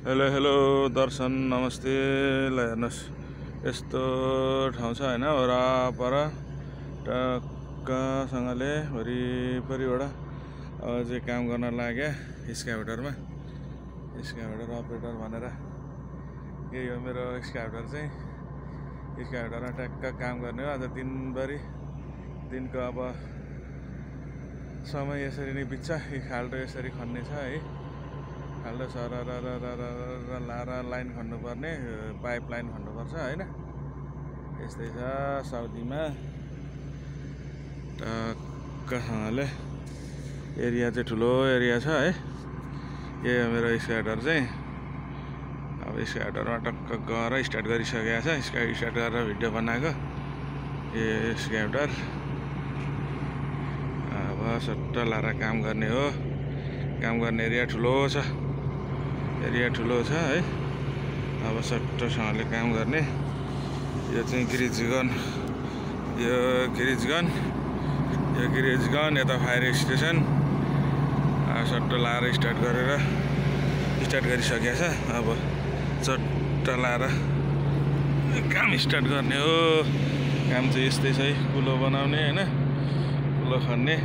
Hello hello दर्शन नमस्ते। ल हेर्नुहोस् यस्तो ठाउँ छ हैन, वरपर टक्कसँगले वरिपरिबाट अब चाहिँ काम गर्न लाग्यो स्क्याभेटरमा। स्क्याभेटर अपरेटर भनेर यही हो मेरो स्क्याभेटर चाहिँ। स्क्याभेटरमा टक्क काम गर्ने हो आज दिनभरि। दिनको अब समय यसरी नै बित्छ। यो खाल्डो यसरी खन्ने छ है, खाल्डो सर लाएर लाइन खन्नुपर्ने, पाइप लाइन खन्नुपर्छ होइन। यस्तै छ साउदीमा टक्कसँगले। एरिया चाहिँ ठुलो एरिया छ है। यही हो मेरो स्क्याभेटर चाहिँ। अब स्क्याभेटरमा टक्क गएर स्टार्ट गरिसकेको छ। स्टार्ट गरेर भिडियो बनाएको यो स्क्याभेटर। अब सट्ट लाएर काम गर्ने हो। काम गर्ने एरिया ठुलो छ, एरिया ठुलो छ है। अब सट्टसँगले काम गर्ने। यो चाहिँ ग्रिज गन, यो ग्रिज गन, यो ग्रिज गन, यता फायर स्टेसन। सट्ट लाएर स्टार्ट गरिसकेको छ। अब चट्ट लाएर काम स्टार्ट गर्ने हो। काम चाहिँ यस्तै छ है, कुलो बनाउने होइन, कुलो खन्ने।